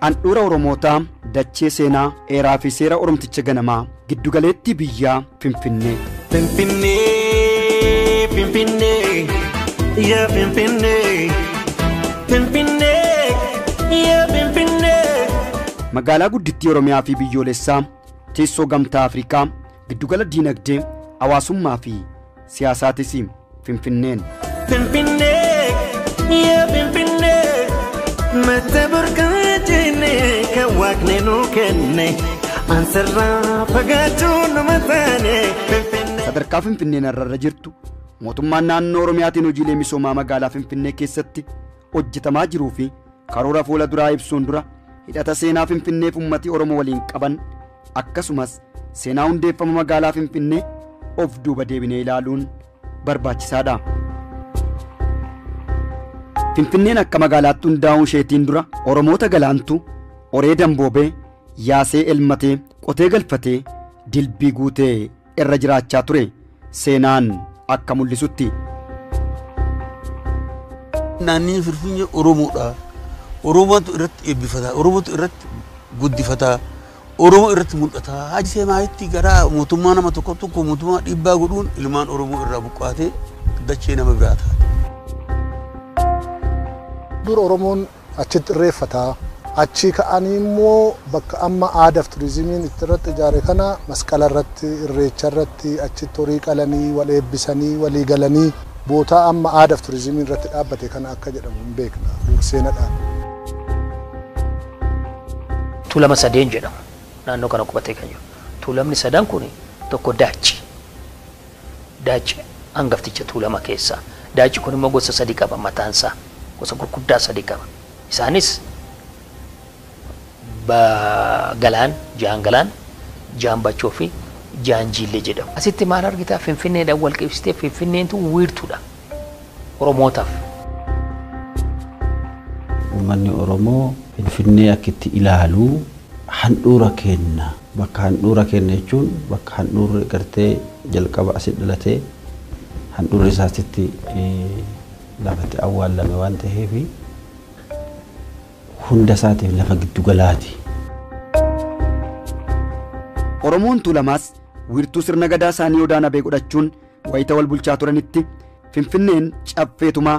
Handhuura Oromootaa dachee seenaa eeraa fi seera Oromticha ganamaa giddugaleetti biyyaa Finfinnee. Finfinnee, Finfinnee, yaa Finfinnee, Finfinnee, yaa Finfinnee. Magaalaa guddittii Oromiyaa fi biyyoolessaa teessoo gamtaa Afrikaa giddugala diinagdee hawaasummaa fi siyaasaatis Finfinneen. Finfinnee, yaa Finfinnee, mata burqaa jennee kan waaqni nuu kenne, ansarraa fagaachuu nama taane Finfinnee. Sadarkaa Finfinneen irra jirtu mootummaan naannoo Oromiyaatiin hojiilee misoomaa magaalaa Finfinnee keessatti hojjetamaa jiruu fi karoora fuula duraa ibsuun dura hidhata seenaa Finfinneef uummatni Oromoo waliin qaban akkasumas seenaa hundeeffama magaalaa Finfinnee of duuba deebinee ilaaluun barbaachisaadha. Finfinneen akka magaalaatti hundaa'uu isheetiin dura Oromoota galaantu horee damboobee yaasee elmatee qotee galfatee dilbii guutee irra jiraachaa ture seenaan akka mul'isutti. Naanniin Finfinnee Oromoodha. Oromootu irratti eebbifata, Oromootu irratti guddifata, Oromoo irratti mul'ata. Haji maayitti gara mootummaa nama tokko tokko mootummaa dhiibbaa godhuun ilmaan Oromoo irraa buqqaatee dachee nama biraa taate. Dur Oromoon achitti irreeffataa. Achi ka'anii immoo bakka amma aadaaf turizimiin itti irratti ijaare kana masqala irratti, irreecha irratti achitti horii qalanii, wal eebbisanii, walii galanii bootaa amma aadaaf turizimiin irratti dhaabbate kana akka jedhamu hin beekna. Dur seenaadhaan. Tuulama sadeen jedhamu naannoo kana qubatee kan jiru. Tuulamni sadan kun tokko daachi. Daachi hangafticha tuulama keessaa. Daachi kun immoo gosa sadii qaba mataansaa. Gosa gurguddaa sadii qaba. Isaanis Galaan, Jaan Galaan, Jaan Bachoo fi Jaan Jiillee jedhamu. Asitti maal argitaa? Finfinneedhaan wal qabsiistee Finfinneentu wiirtuudha Oromootaaf. Uummanni Oromoo Finfinnee akka itti ilaalu handhuura kenna. Bakka handhuura kenna jechuun bakka handhuurri gartee jalqaba asii dhalatee handhuurri isaa asitti lafatti awwaallame waan ta'eef hunda isaatiif lafa giddu galaati. Oromoon Tuulamaas wiirtuu sirna gadaa isaanii Odaa Nabee godhachuun wayita wal bulchaa turanitti Finfinneen caffeetumaa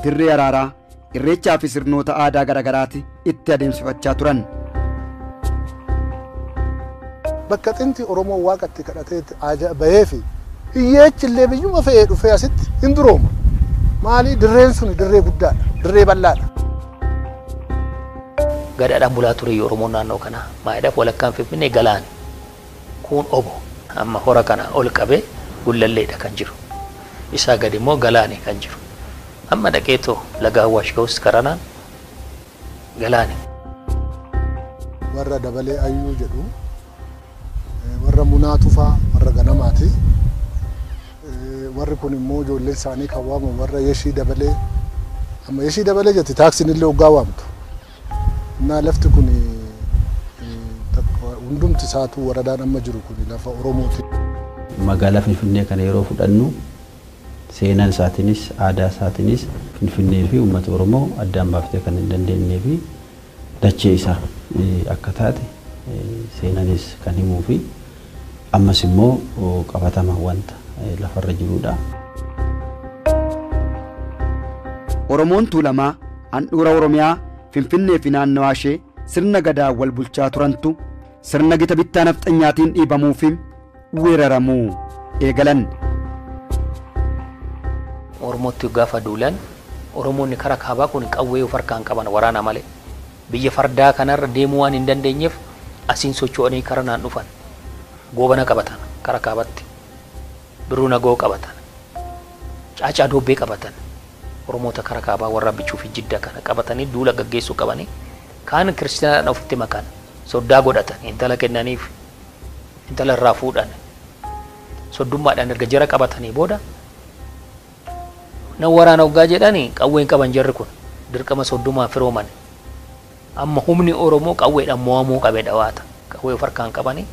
dirree araaraa irreechaa fi sirnoota aadaa garaagaraati itti adeemsifachaa turan. Bakka xinti Oromoo waaqatti kadhatee bahee fi hiyyeechi illee biyyuma fe'ee dhufee asitti hin durooma. Maali dirreen sun dirree guddaadha, dirree bal'aadha. Gadaadhaan bulaa ture Oromoon naannoo kanaa maayidhaaf walakkaan Finfinnee galaani. Kun obo amma hora kana ol qabee gullalleedha kan jiru. Isaa gadi immoo galaani kan jiru. Amma dhaqeetoo laga Awwaash ga'us karanaan galaani. Warra dabalee ayyuu jedhu warra munaa tufaa warra ganamaati. Warri kun immoo ijoolleen isaanii kan waamamu warra yeshii dabalee amma yeshii dabalee jetti taaksiin illee hoggaa waamtu. Innaa lafti kun hundumti isaatu waradaan amma jiru kun lafa Oromooti. Magaalaa Finfinnee kana yeroo fudhannu seenaan isaatiinis aadaa isaatiinis Finfinnee fi uummata Oromoo addaan baaftee kan hin dandeenyee fi dachee isaa akka taate seenaanis kan himuu fi ammas immoo qabatama wanta lafarra jirudha. Oromoon Tuulamaa handhuura Oromiyaa Finfinnee fi naannawaa ishee sirna gadaa wal bulchaa turantu sirna gita bittaa nafxanyaatiin dhiibamuu fi weeraramuu eegalan. Oromootti gaafa duulan Oromoonni karaa kaabaa kun qawwee of harkaan qaban waraana malee biyya fardaa kanarra deemuu waan hin dandeenyeef asiin socho'anii karaa naan dhufan. Goobana qabatan karaa kaabatti. Birruu nagoo qabatan. Caacaa doobbee qabatan. Oromoota karaa kaabaa warra bichuu fi jidda kana qabatanii duula gaggeessuu qabanii kaan kiristaanaan ofitti makan soddaa godhatan intala kennaniif intala irraa fuudhan soddummaadhaan erga jara qabatanii booda nan waraana hoggaa jedhanii qawween qaban jarri kun dirqama soddumaan firooman amma humni Oromoo qawweedhaan mo'amuu qabe dhawaata qawwee of harkaan qabanii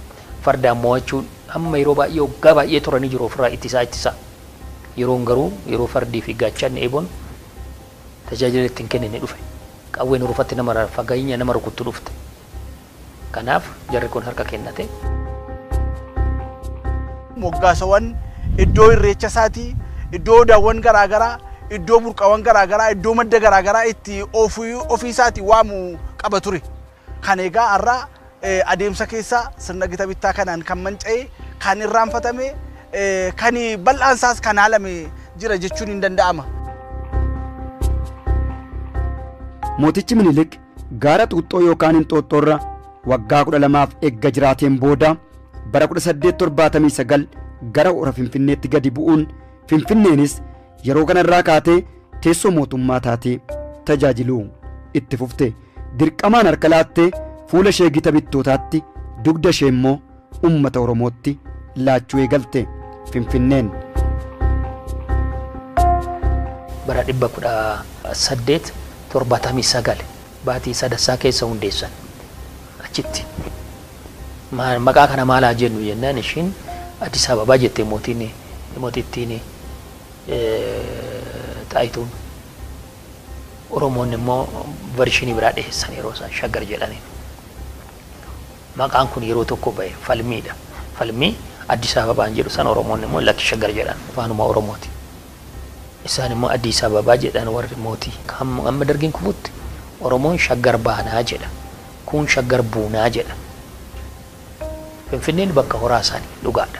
fardaan mo'achuun amma yeroo baay'ee hoggaa baay'ee turanii jiru ofirraa ittisaa ittisaa yeroon garuu yeroo fardii fi gaachanni eeboon tajaajila ittiin kennine dhufe Qawween urufatti nama fageenya nama rukuttu dhufte. Kanaaf jarri kun harka kennate. Moggaasawwan iddoo irreecha isaatii, iddoo daawwan garaagaraa, iddoo burqaawwan garaagaraa, iddoo madda garaagaraa itti ofii isaatii waamu qaba ture. Kan egaa har'a adeemsa keessa sirna gita bittaa kanaan kan manca'e, kan irraanfatame, kan bal'aansaas kan haalame jira jechuun hin danda'ama. Mootichi Minilik gaara Xuuxxoo yookaan Inxooxxoorra waggaa 12 eegga jiraateen booda bara 1879 gara hora Finfinneetti gadi bu'uun Finfinneenis yeroo kanarraa kaatee teessoo mootummaa taatee tajaajiluu itti fufte. Dirqamaan harka laattee fuula ishee gita bittootaatti, dugda ishee immoo uummata Oromootti laachuu eegalte Finfinneen. Bara 1879 baatii sadassaa keessa hundeessan achitti. Maqaa kana maal haa jennu jennaan ishiin Addis Ababaa jettee mootittiin Xaayituun. Oromoonni immoo vershinii biraa dhiyeessan yeroo isaan Shaggar jedhaniin. Maqaan kun yeroo tokko bahe falmiidha. Falmii Addis Ababaan jedhu san Oromoonni immoo lakki Shaggar jedhan afaanuma Oromooti. Isaan immoo Addis Ababaa jedhan warri mootii. Amma dargiin kufutti Oromoon Shaggar baanaa jedha. Kun Shaggar buunaa jedha. Finfinneen bakka horaa isaanii dhugaadha.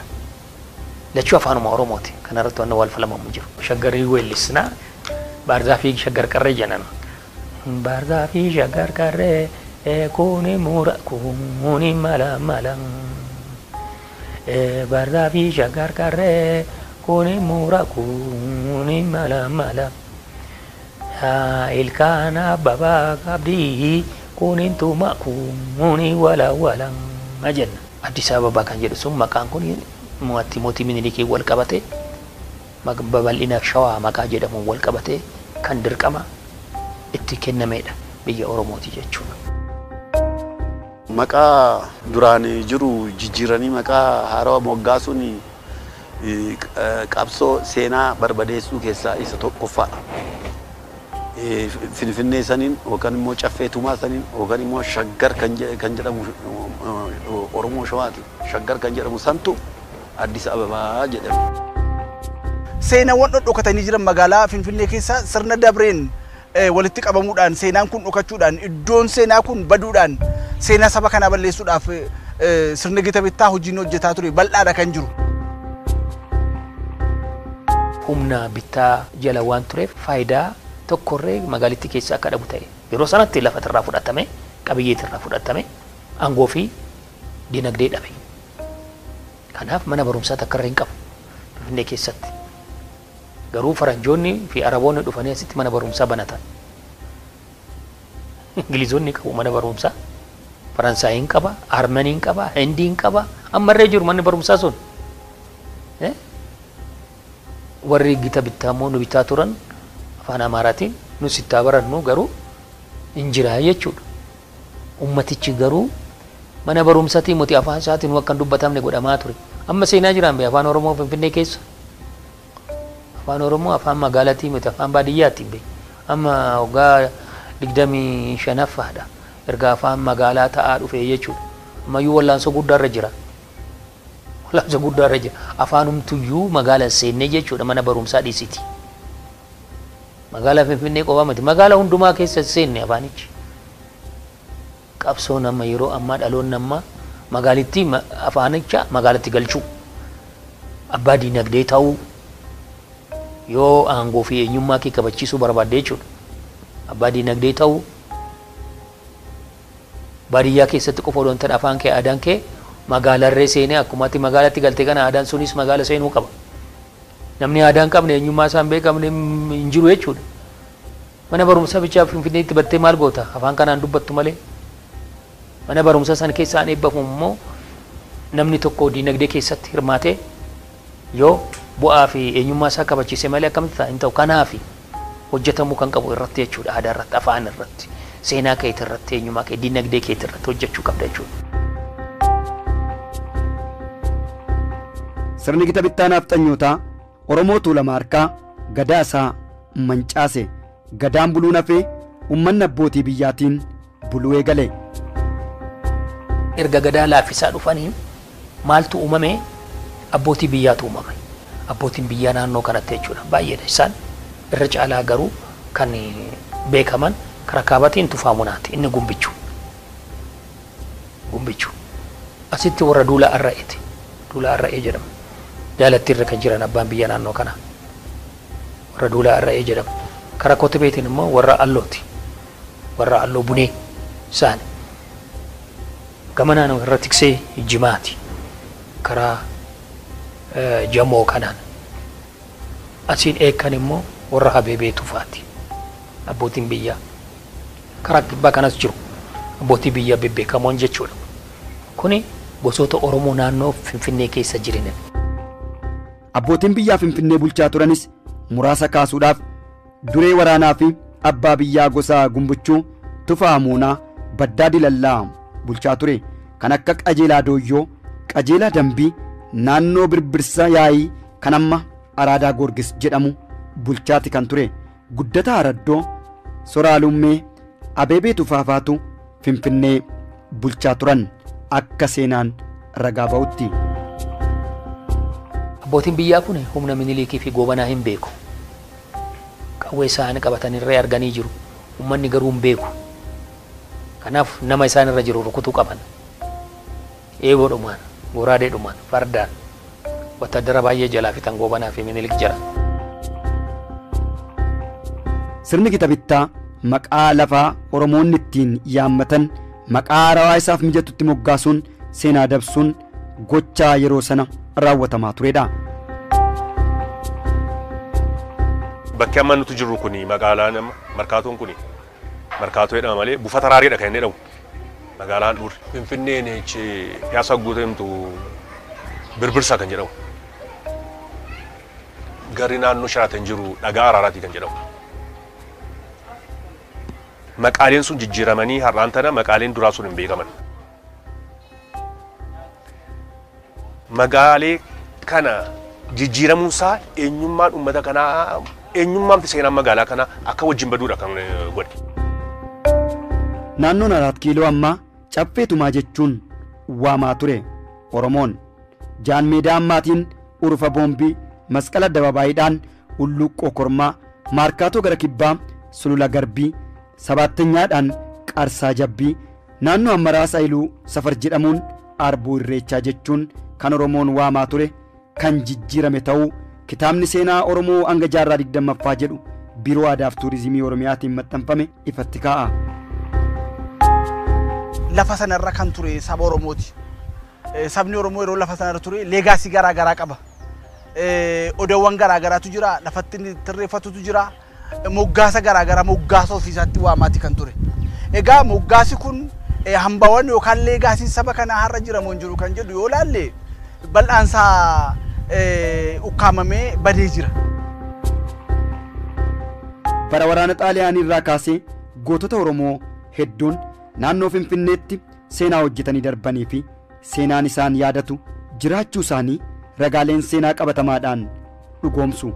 Lachuu afaanuma Oromooti. Kanarratti waan wal falmamu jiru. Shaggarii weellisnaa baarzaafii Shaggar qarree jedhan. Baarzaafii Shaggar qarree kuni mura kuni mala mala. Baarzaafii Shaggar qarree kuni mura kuni mala mala. Ilkaan abbabaa qabdii kuni tuma kuni wala wala jenna. Addis Ababaa kan jedhu sun maqaan kun mootii Minilikii wal qabate, babal'ina Shawaa maqaa jedhamuun wal qabate kan dirqama itti kennamedha biyya Oromooti jechuudha. Maqaa duraan jiru jijjiiranii maqaa haarawaa moggaasuun qabsoo seenaa barbadeessuu keessaa isa tokkoffaadha. Finfinnee saniin yookaan immoo Caffee Tumaa saniin yookaan immoo Shaggar kan jedhamu Oromoo Shawaati. Shaggar kan jedhamu santu Addis Ababaa jedhama. Seenaawwan dhokatanii jiran magaalaa Finfinnee keessa sirna dabreen walitti qabamuudhaan seenaan kun dhokachuudhaan iddoon seenaa kun baduudhaan seenaa saba kanaa balleessuudhaaf sirna gita bittaa hojiin hojjetaa ture bal'aadha kan jiru. Humna bittaa jala waan tureef faayidaa tokkorree magaalittii keessa akka dhabu ta'e. Yeroo sanatti lafa irraa fudhatame, qabiyyee irraa fudhatame, aangoo fi dinagdee dhabe. Kanaaf mana barumsaa takka irra hin qabu Finfinnee keessatti. Garuu faranjoonni fi Araboonni dhufanii asitti mana barumsaa banatan. Ingilizoonni qabu mana barumsaa, Faransaayiin qaba, Armeniin qaba, Hindiin qaba, ammarree jiru manni barumsaa sun. Warri gita bittaa immoo nu bitaa turan afaan Amaaraatiin nu sittaa barannu garuu hin jira jechuudha. Ummatichi garuu mana barumsaatiin miti afaan isaatiin akka hin dubbatamne godhamaa ture. Amma seenaa jiraan bee afaan Oromoo Finfinnee keessa. Afaan Oromoo afaan magaalaatii miti afaan baadiyyaatiin bee. Amma waggaa 25ffaadha. Erga afaan magaalaa ta'aa dhufe jechuudha. Ammayyuu wallaansoo guddaarra jira. Wallaansoo guddaarra jira. Afaanumtuyyuu magaala seennee jechuudha mana barumsaa dhiisiti. Magaalaa Finfinnee qofaa miti. Magaalaa hundumaa keessa seenne afaanichi. Qabsoon amma yeroo ammaa dhaloonni ammaa magaalittii afaanicha magaalatti galchuu. Abbaa diinagdee ta'uu yoo aangoo fi eenyummaa kee kabachiisuu barbaadde jechuudha. Abbaa diinagdee ta'uu baadiyyaa keessatti qofa odoo hin ta'in afaan kee aadaan kee magaalarree seenee akkuma ati magaalatti galtee kana aadaan sunis magaala seenuu qaba. Namni aadaa hin qabne eenyummaa isaa hin beekamne hin jiru jechuudha. Mana barumsaa bichaa Finfinneetti battee maal goota? Afaan kanaan dubbattu malee. Mana barumsaa sana keessaa eebbamu immoo namni tokko diinagdee keessatti hirmaatee yoo bu'aa fi eenyummaa isaa kabachiise malee akkamitti ta'a hin ta'u. Kanaaf hojjetamuu kan qabu irratti jechuudha. Aadaa irratti, afaan irratti, seenaa keetii irratti, eenyummaa kee, diinagdee keetii irratti hojjechuu qabda jechuudha. Sirni gita bittaa nafxanyootaa Oromoo Tuulamaa harkaa gadaa isaa mancaase. Gadaan buluun hafee uummanni abbootii biyyaatiin buluu eegale. Erga gadaa laaffisaa dhufanii maaltu uumame? Abbootii biyyaatu uumame. Abbootiin biyyaa naannoo kanatti jechuudha. Baay'eedha isaan irra caalaa garuu kan beekaman karaa kaabatiin Tufaa Munaati. Inni Gumbichu. Gumbichu. Asitti warra Duula Arra'eeti. Duula Arra'ee jedhama. Jaalatti irra kan jiran abbaan biyya naannoo kanaa. Warra Duula Arra'ee jedhama. Karaa Kotibeetiin immoo warra Allooti. Warra Alloo Bunee isaani. Gama naannoo irra Tiksee Jimaati. Karaa Jamoo kanaan. Asiin eekkan immoo warra Habeebee Tufaati. Abbootiin biyyaa. Karaa kibbaa kanas jiru. Abbootii biyyaa bebbeekamoon jechuudha. Kuni gosoota Oromoo naannoo Finfinnee keessa jiran. Abbootiin biyyaa Finfinnee bulchaa turanis muraasa kaasuudhaaf duree waraanaa fi abbaa biyyaa gosa Gumbichuu Tufaa Muunaa Baddaa Dilallaa bulchaa ture. Kan akka Qajeelaa Dooyyoo, Qajeelaa Dambii, naannoo Birbirsa Yaayii kan amma Araadaa Goorgis jedhamu bulchaati kan ture. Guddataa Araddoo, Soraa Lummee, Abeebee Tufaafaatu Finfinnee bulchaa turan akka seenaan ragaa ba'utti. Abbootiin biyyaa kun humna Minilikii fi Goobanaa hin beeku. Qawwee isaanii qabatanirree arganii jiru. Uummanni garuu hin beeku. Kanaaf nama isaan irra jiru rukutuu qaban. Eeboodhumaan, goraadeedhumaan, fardaan wattaadara baay'ee jalaa fixan Goobanaa fi Minilik jira. Sirni gita bittaa maqaa lafaa Oromoonni ittiin yaammatan maqaa haarawaa isaaf mijatutti moggaasuun seenaa dabsuun gochaa yeroo sana raawwatamaa turedha. Bakki amma nuti jirru kuni magaalaan amma Markaatoon kuni Markaatoo jedhama malee buufata Raariidha kan inni jedhamu. Magaalaan Dhuur Finfinneen Piyaasaa guutamtu Birbirsa kan jedhamu. Garri naannoo Shiraatan jiru Dhagaa Araaraatii kan jedhamu. Maqaaleen sun jijjiiramanii har'aan tana maqaaleen duraa sun hin beekaman. Magaalee kana jijjiiramuunsaa eenyummaan uummata kanaa eenyummaan fi seenaan magaalaa kanaa akka wajjin baduudha kan godhe. Naannoon Araat Kiiloo ammaa Caffee Tumaa jechuun waamaa ture Oromoon. Jaan Meedaa ammaatiin Urufa Boombii, Masqala Addababaayiidhaan Hulluuqqoo Kormaa, Maarkaatoo gara Kibbaa, Sulula Garbii, Sabaattanyaadhaan Qarsaa Jabbii, naannoo Ammaraa Saayiluu Safar jedhamuun Arbuu Irreechaa jechuun kan Oromoon waamaa ture kan jijjiirame ta'uu kitaabni seenaa Oromoo hanga jaarraa 20ffaa jedhu Biiroo Aadaa fi Turizimii Oromiyaatiin maxxanfame ifatti kaa'a. Lafa sanarra kan ture saba Oromooti. Sabni Oromoo yeroo lafa sanarra ture legacy garaa garaa qaba. Odaawwan garaa garaatu jira, lafatti tirreeffatutu jira, moggaasa garaa garaa moggaasa ofiisaatti waamaati kan ture. Egaa moggaasi kun hambaawwan yookaan legacyn saba kanaa har'a jira moo hin jiru kan jedhu yoo laalle bal'aansaa ukkaamamee badee jira. Bara waraana Xaaliyaanii irraa kaasee gootota Oromoo hedduun naannoo Finfinneetti seenaa hojjetanii darbanii fi seenaan isaan yaadatu jiraachuu isaanii ragaaleen seenaa qabatamaadhaan dhugoomsu.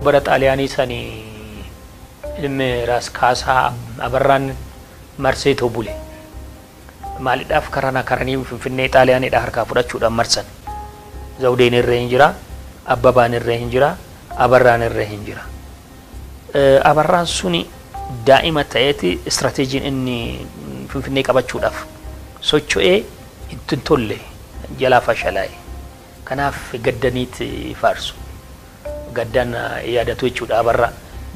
Bara Xaaliyaanii sanii ilmi Raas Kaasaa Abarraan marseetoo bule. Maaliidhaaf karana karanii Finfinnee Xaaliyaaniidha harkaa fudhachuudhaan marsan. Zawudeen irra hin jira, Abbabaan irra hin jira, Abarraan irra hin jira. Abarraan suni daa'ima ta'eeti istirateejiin inni Finfinnee qabachuudhaaf socho'ee itti hin tolle jalaa fashalaa'e. Kanaaf gaddaniit faarsu. Gaddaan yaadatu jechuudha Abarraa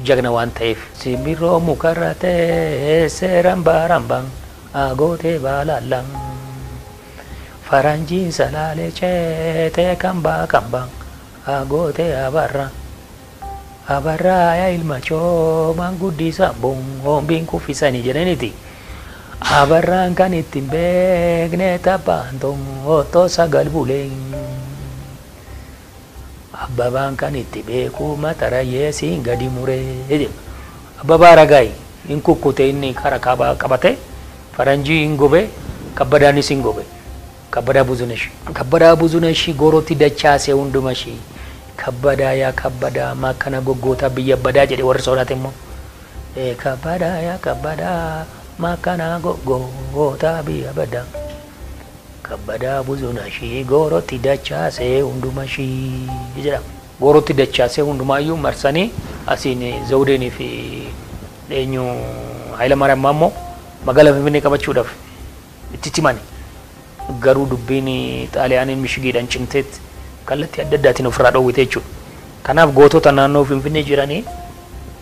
jagna waan ta'eef. Simbirroo mukarra teessee rambaa rambaan agootee baalaallaan. Faranjiin salaalee ceetee kambaa kambaan agootee Abarraa. Abarraa yaa ilma coomaan guddisa boombiin kuffisanii jedhaniiti. Abarraan kan ittiin beekne taphaan otoo sagal bulee. Abbabaan kan itti beeku matarayyee siin gadi muree jedha. Abbabaa Ragaayi hin kukkute inni kara kaabaa qabate faranjii hin gobe kabbadaanis hin gobe. Kabbadaa Buzunesh. Kabbadaa Buzunesh goorootti dachaasee hunduma ishii. Kabbadaa yaa kabbadaa makkana goggoota biyya badaa jedhe warri sodaate immoo. Kabbadaa yaa kabbadaa makana goota biyya badaa. Kabbadaa buzuna shii goorotti dachaasee hunduma shii jedhama. Goorotti dachaasee hundumaayyuu marsanii asiin Zawudeenii fi eenyu Hayilamaariyaam Maammoo magaalaa Finfinnee qabachuudhaaf itti cimani. Garuu dubbiin Xaaliyaaniin mishigiidhaan cimteetti kallattii adda addaatiin ofirraa dhoowwite jechuudha. Kanaaf gootota naannoo Finfinnee jiranii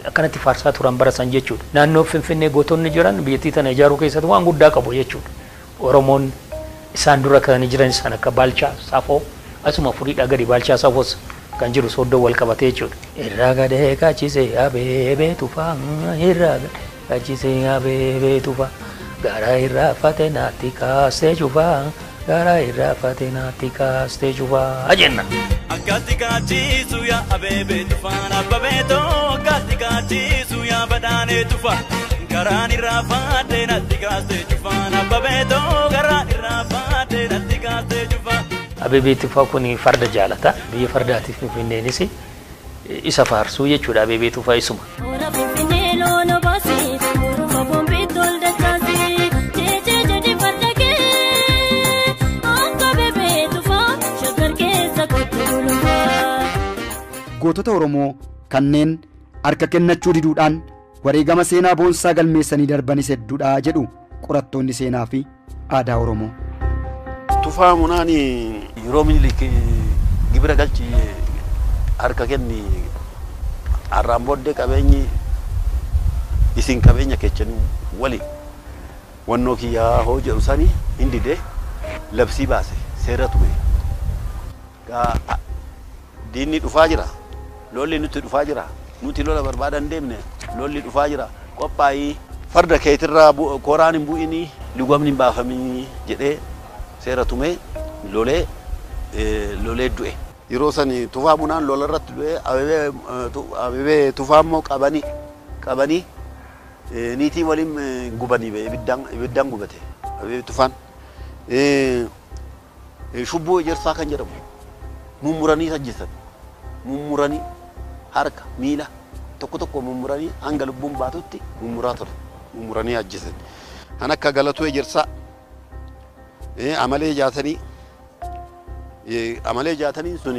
akkanatti faarsaa turan barasan jechuudha. Naannoo Finfinnee gootonni jiran biyyattii tana ijaaruu keessatti waan guddaa qabu jechuudha. Oromoon isaan dura kan jiran isaan akka Baalchaa Safoo asuma furiidhaa gadi Baalchaa Safoos kan jiru sooddoo wal qabatee jechuudha. Irraa gadee kaachisee abeebee tufaa irraa gadee kaachisee abeebee tufaa garaa irraa fate naatti kaastee cufaa garaa irraa fate naatti kaastee cufaa jenna. Akkatti kaachisu yaa abeebee tufaan abbabeetoo akkatti kaachisu yaa badhaanee tufaa garaan irraa fate naatti kaastee cufaan abbabeetoo garaan irraa fate naatti kaastee cufaa. Abeebee Tufaa kun farda jaalata. Biyya fardaatiif Finfinneenis isa faarsuu jechuudha. Abeebee Tufaa isuma. Gootota Oromoo kanneen harka kennachuu diduudhaan wareegama seenaa boonsaa galmeessanii darbanis hedduudha jedhu qorattoonni seenaa fi aadaa Oromoo. Tufaa Munaan yeroo Minilik gibira galchi harka kenni har'aan booddee qabeenyi isin qabeenya keessanii wali wannoo kiyyaa hoo jedhu sanii hin dide labsii baase seera tume. Diinni dhufaa jira, lolli nuti dhufaa jira, nuti lola barbaadan deemne lolli dhufaa jira qophaa'ii farda keetirraa koraan hin bu'inii lugamni hin baafaminii jedhee seera tumee lolee lolee du'e. Yeroo san Tufaa Munaan lola irratti du'e Abeebee Tufaa immoo qabanii niitii waliin gubanii ba'e ibiddaan gubate Abeebee Tufaan. Shubboo Ejersaa kan jedhamu mummuranii ajjeesan mummuranii harka miila tokko tokko mummuranii hanga lubbuun baatutti mummuraa ture mummuranii ajjeesan. Kan akka Galatoo Ejersaa amalee jaatanii sun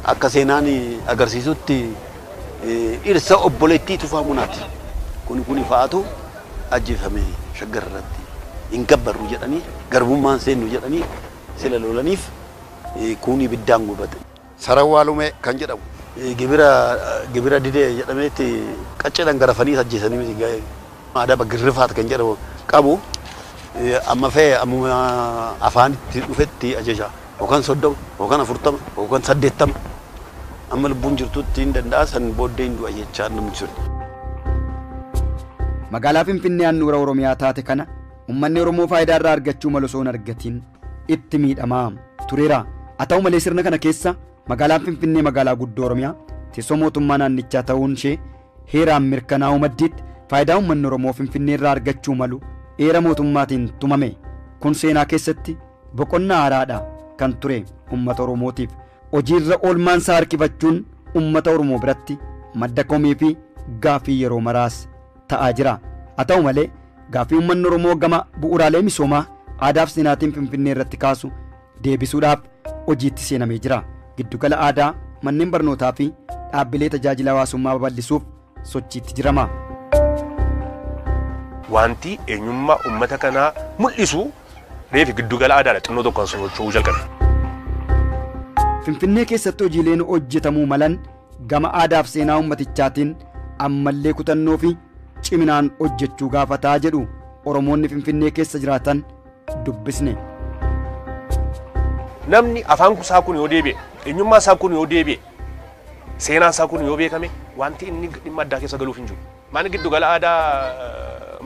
akka seenaan agarsiisutti dhirsa obboleettii Tufaa Munaati. Kun fa'aatu ajjeefame Shaggar irratti hin gabbarru jedhanii garbummaan seennu jedhanii sila lolaniif kun ibiddaan gubate. Sarawwaa Lumee kan jedhamu gibira didee jedhameetti qacceedhaan garafanii ajjeesanii miti adaba girrifaat kan jedhamu qabu. Amma fee ammuma afaanitti dhufetti ajaja yookaan 30 yookaan 40 yookaan 80 amma lubbuun jirtutti hin danda'a san booddee hin du'a jechaa namni sun. Magaalaa Finfinnee handhuura Oromiyaa taate kana uummanni Oromoo faayidaa irraa argachuu malu osoo hin argatiin itti miidhamaa tureera. Haa ta'u malee sirna kana keessa magaalaan Finfinnee magaalaa guddoo Oromiyaa teessoo mootummaa naannichaa ta'uun ishee heeraan mirkanaa'uu maddiitti faayidaa uummanni Oromoo Finfinnee irraa argachuu malu heera mootummaatiin tumame. Kun seenaa keessatti boqonnaa haaraadha kan ture uummata Oromootiif. Hojiirra oolmaan isaa harkifachuun uummata Oromoo biratti madda komii fi gaaffii yeroo maraas ta'aa jira. Haa ta'u malee gaaffii uummanni Oromoo gama bu'uuraalee misoomaa aadaaf seenaatiin Finfinnee irratti kaasu deebisuudhaaf hojiitti seenamee jira. Giddugala aadaa, manneen barnootaa fi dhaabbilee tajaajila hawaasummaa babal'isuuf sochiitti jirama. Wanti eenyummaa uummata kanaa mul'isu reefi giddugala aadaadha xinnoo tokkoon socho'uu jalqabe. Finfinnee keessatti hojiileen hojjetamuu malan gama aadaaf seenaa uummatichaatiin ammallee kutannoo fi ciminaan hojjechuu gaafataa jedhu Oromoonni Finfinnee keessa jiraatan dubbisne. Namni afaan isaa kun yoo deebi'e, eenyummaa isaa kun yoo deebi'e, seenaan isaa kun yoo beekame wanti inni dhimma addaa keessa galuuf hin jiru. Manni giddugala aadaa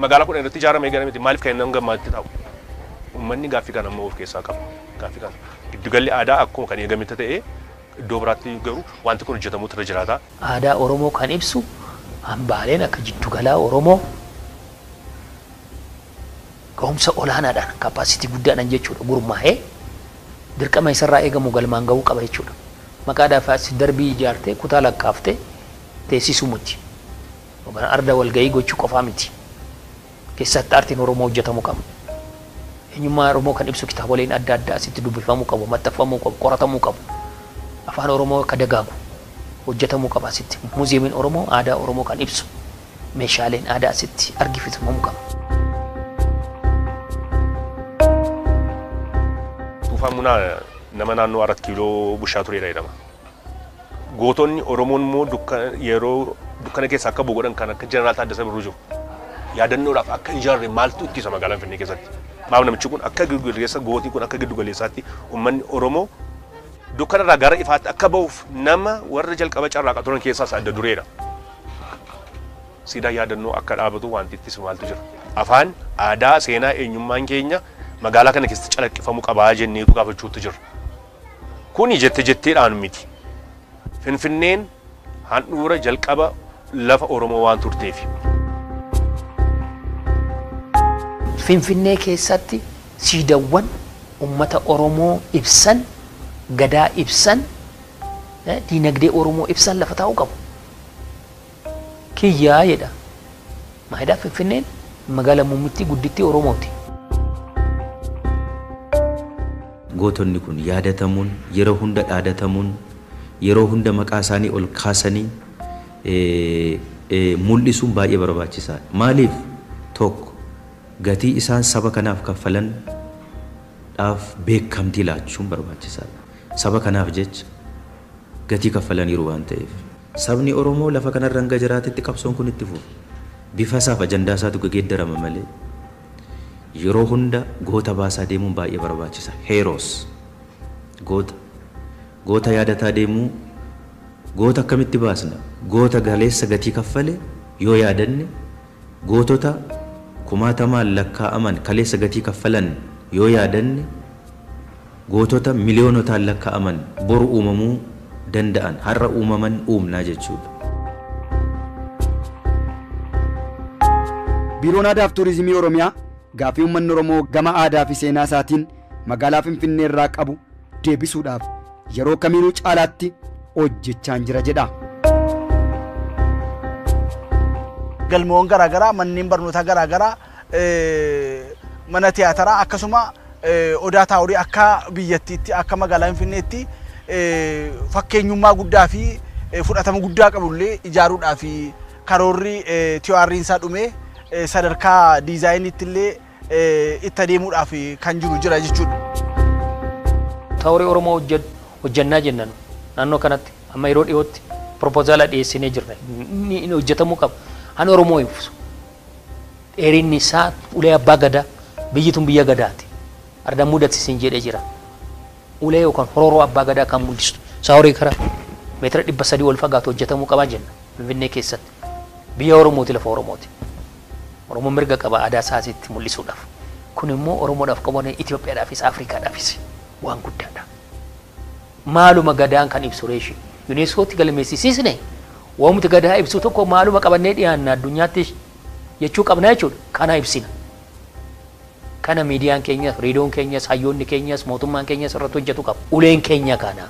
magaalaa 10 irratti ijaaramee gara miti maaliif kan inni gammaatti taa'u? Uummanni gaaffii kana ammoo of keessaa qaba. Gaaffii kana giddugalli aadaa akkuma kan eegametti ta'ee iddoo biraatti garuu wanti kun hojjetamuutu irra jiraata. Aadaa Oromoo kan ibsu hambaaleen akka jiddugalaa Oromoo ga'umsa olaanaadhaan kapaasitii guddaadhaan jechuudha gurmaa'ee dirqama isarraa eegamu galmaan ga'uu qaba jechuudha. Maqaadhaaf as darbii ijaartee kutaa lakkaaftee teessisuu miti. Yookaan arda walgahii gochuu qofaa miti. Keessatti aartiin Oromoo hojjetamuu qaba. Eenyummaa Oromoo kan ibsu kitaaboleen adda addaa asitti dubbifamuu qabu, maxxanfamuu qabu, qoratamuu qabu. Afaan Oromoo akka dagaagu hojjetamuu qaba asitti. Muuziyeemiin Oromoo aadaa Oromoo kan ibsu meeshaaleen aadaa asitti argisiifamuu qaba. Tufaa Munaa nama naannoo 4 kiiloo bushaa turedha jedhama. Gootonni Oromoon immoo yeroo dukkana keessa akka bu'u godhan kan akka Jeneraal Taaddasaa Birruu jiru. Yaadannoodhaaf akka ijaarre maaltu ittisa magaalaa Finfinnee keessatti? Maaf namichi kun akka giddugaleessa gootii kun akka giddugaleessaatti uummanni Oromoo dukkanarraa gara ifaatti akka ba'uuf nama warra jalqaba carraaqaa turan keessaa isa adda dureedha. Siidaa yaadannoo akka dhaabatu wanti ittisu maaltu jira? Afaan, aadaa, seenaa, eenyummaan keenya magaalaa kana keessatti calaqqifamuu qabaa jenneetu gaafachuutu jira. Kuni jette jetteedhaan miti. Finfinneen handhuura jalqaba lafa Oromoo waan turteef. Finfinnee keessatti siidawwan uummata Oromoo ibsan, gadaa ibsan, diinagdee Oromoo ibsan lafa taa'uu qabu. Kiyyaa jedha. Maayidaa Finfinneen magaalaa muummittii guddittii Oromooti. Gootonni kun yaadatamuun, yeroo hunda dhaadatamuun, yeroo hunda maqaa isaanii ol kaasanii mul'isuun baay'ee barbaachisaadha. Maaliif? Tokko gatii isaan saba kanaaf kaffalan dhaaf beekamtii laachuun barbaachisaadha. Saba kanaaf jecha gatii kaffalaniiru waan ta'eef. Sabni Oromoo lafa kanarra hanga jiraatetti qabsoon kun itti fufa. Bifa isaaf ajandaa isaatu geeddarama malee yeroo hunda goota baasaa deemuun baay'ee barbaachisa. Heroes goota goota yaadataa deemuu goota akkamitti baasna? Goota galeessa gatii kaffale yoo yaadanne, gootota kumaatamaan lakkaa'aman kaleessa gatii kaffalan yoo yaadanne, gootota miliyoonotaan lakkaa'aman boru uumamuu danda'an har'a uumaman uumnaa jechuudha. Biiroon Aadaa fi Turizimii Oromiyaa gaaffii uummanni Oromoo gama aadaa fi seenaa isaatiin magaalaa Finfinnee irraa qabu deebisuudhaaf yeroo kamiinuu caalaatti hojjechaa jira jedha. Galmoowwan garaagaraa, manneen barnootaa garaagaraa, mana tiyaataraa akkasuma odaa taaworii akka biyyattiitti akka magaalaa Finfinneetti fakkeenyummaa guddaa fi fudhatama guddaa qabullee ijaaruudhaaf karoorri TOR'n isaa dhumee sadarkaa diizaayiniitti illee itti adeemuudhaaf kan jiru jira jechuudha. Taaworii Oromoo hojjannaa jennan naannoo kanatti amma yeroo dhiyootti propoozaala dhiyeessinee jirra. Inni hojjetamuu qaba. Ani Oromoo ibsu. Dheerinni isaa ulee abbaa gadaa, biyyi tun biyya gadaati. Arda mudatis hin jedhee jira. Ulee yookaan horooroo abbaa gadaa kan mul'istu. Saaworii karaa meetira 300 ol fagaatu hojjetamuu qabaa jenna Finfinnee keessatti. Biyya Oromooti, lafa Oromooti. Oromoon mirga qaba aadaa isaasitti mul'isuudhaaf. Kun immoo Oromoodhaaf qaban Itoophiyaadhaafis Afrikaadhaafis waan guddaadha. Maaluma gadaan kan ibsu reeshi. UNESCOtti galmeessisiisne waamti gadaa ibsu tokko maaluma qabannee dhiyaanna addunyaatti jechuu qabna jechuudha. Kana ibsina. Kana miidiyaan keenyas, reediyoon keenyas, hayyoonni keenyas, mootummaan keenyas irratti hojjetu qaba. Uleen keenya kana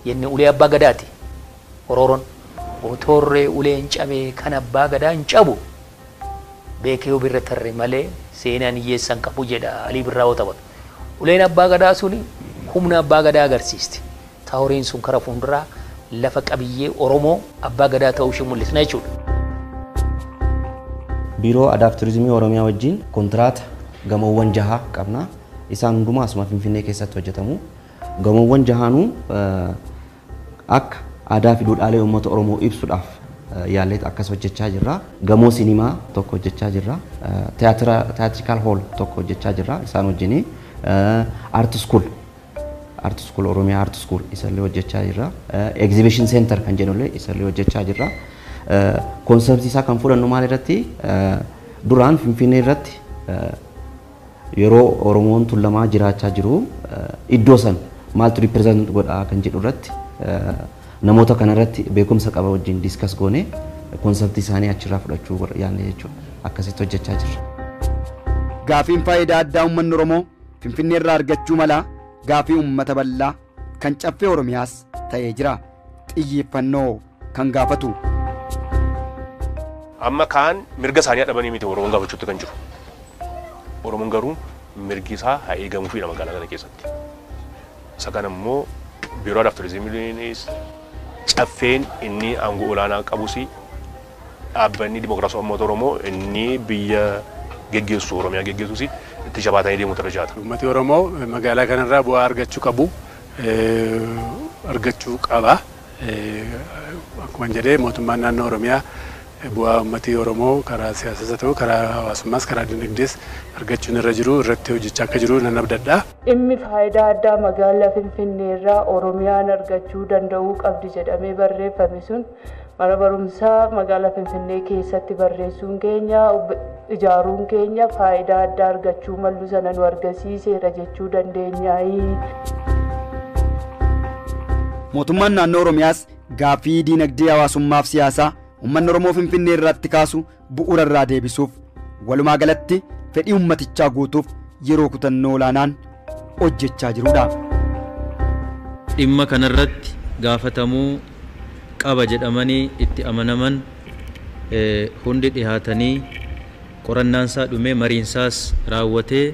jenne ulee abbaa gadaati. Horooroon otorree uleen cabee kan abbaa gadaa hin cabu. Beekee ofirra tarre malee seenaan hiyyeessan qabu jedha Alii Birraa yoo taphatu. Uleen abbaa gadaa suni humna abbaa gadaa agarsiisti. Taaworiin sun karaa fuulduraa lafa qabiyyee Oromoo abbaa gadaa ta'uu ishee mul'isna jechuudha. Biiroo Aadaa fi Turizimii Oromiyaa wajjin kontiraata gamoowwan jaha qabna. Isaan hundumaa asuma Finfinnee keessatti hojjetamu. Gamoowwan jahaanuu akka aadaa fi duudhaalee uummata Oromoo ibsuudhaaf yaallee akkas hojjechaa jirra. Gamoo sinimaa tokko hojjechaa jirra. Theatrical hall tokko hojjechaa jirra isaan wajjini. Art school Art School Oromiyaa Art School isallee hojjechaa jirra. Exhibition Center kan jennullee isallee hojjechaa jirra. Konseptii isaa kan fudhannu maal irratti, duraan Finfinnee irratti yeroo Oromoon Tuulamaa jiraachaa jiru iddoo san maaltu represent godhaa kan jedhu irratti namoota kanarratti beekumsa qaba wajjin discuss goone konseptii isaanii achirraa fudhachuu yaadne jechuudha. Akkasitti hojjechaa jirra. Gaafiin faayidaa addaa uummanni Oromoo Finfinnee irraa argachuu mala gaafii uummata bal'aa kan caffee Oromiyaas ta'ee jira. Xiyyeeffannoo kan gaafatu. Amma kaan mirga isaanii dhabanii miti Oromoon gaafachuutti kan jiru. Oromoon garuu mirgi isaa haa eegamuufidha magaalaa kana keessatti. Isa kana immoo biiroo aadaa fi turizimiinis caffeen inni aangoo olaanaa qabus dhaabbanni dimokiraasii uummata Oromoo inni biyya geggeessu Oromiyaa geggeessus itti jabaatanii deemuutu irra jiraata. Uummati Oromoo magaalaa kanarraa bu'aa argachuu qabu argachuu qaba. Akkuma jedhee mootummaan naannoo Oromiyaa bu'aa uummati Oromoo karaa siyaasaas haa ta'u karaa hawaasummaas karaa dinagdees argachuun irra jiru irratti hojjechaa akka jiru nan abdadha. Dhimmi faayidaa addaa magaalaa Finfinnee irraa Oromiyaan argachuu danda'uu qabdi jedhamee barreeffame sun mana barumsaa magaalaa Finfinnee keessatti barreessuun keenya ijaaruun keenya faayidaa addaa argachuu mallu sana nu argisiiseera jechuu dandeenya. Mootummaan naannoo Oromiyaas gaaffii diinagdee hawaasummaaf siyaasaa uummanni Oromoo Finfinnee irratti kaasu bu'uura irraa deebisuuf walumaa galatti fedhii uummatichaa guutuuf yeroo kutannoo olaanaan hojjechaa jirudha. Dhimma kanarratti gaafatamuu qaba jedhamanii itti amanaman hundi dhihaatanii qorannaansaa dhumee mariinsaas raawwatee.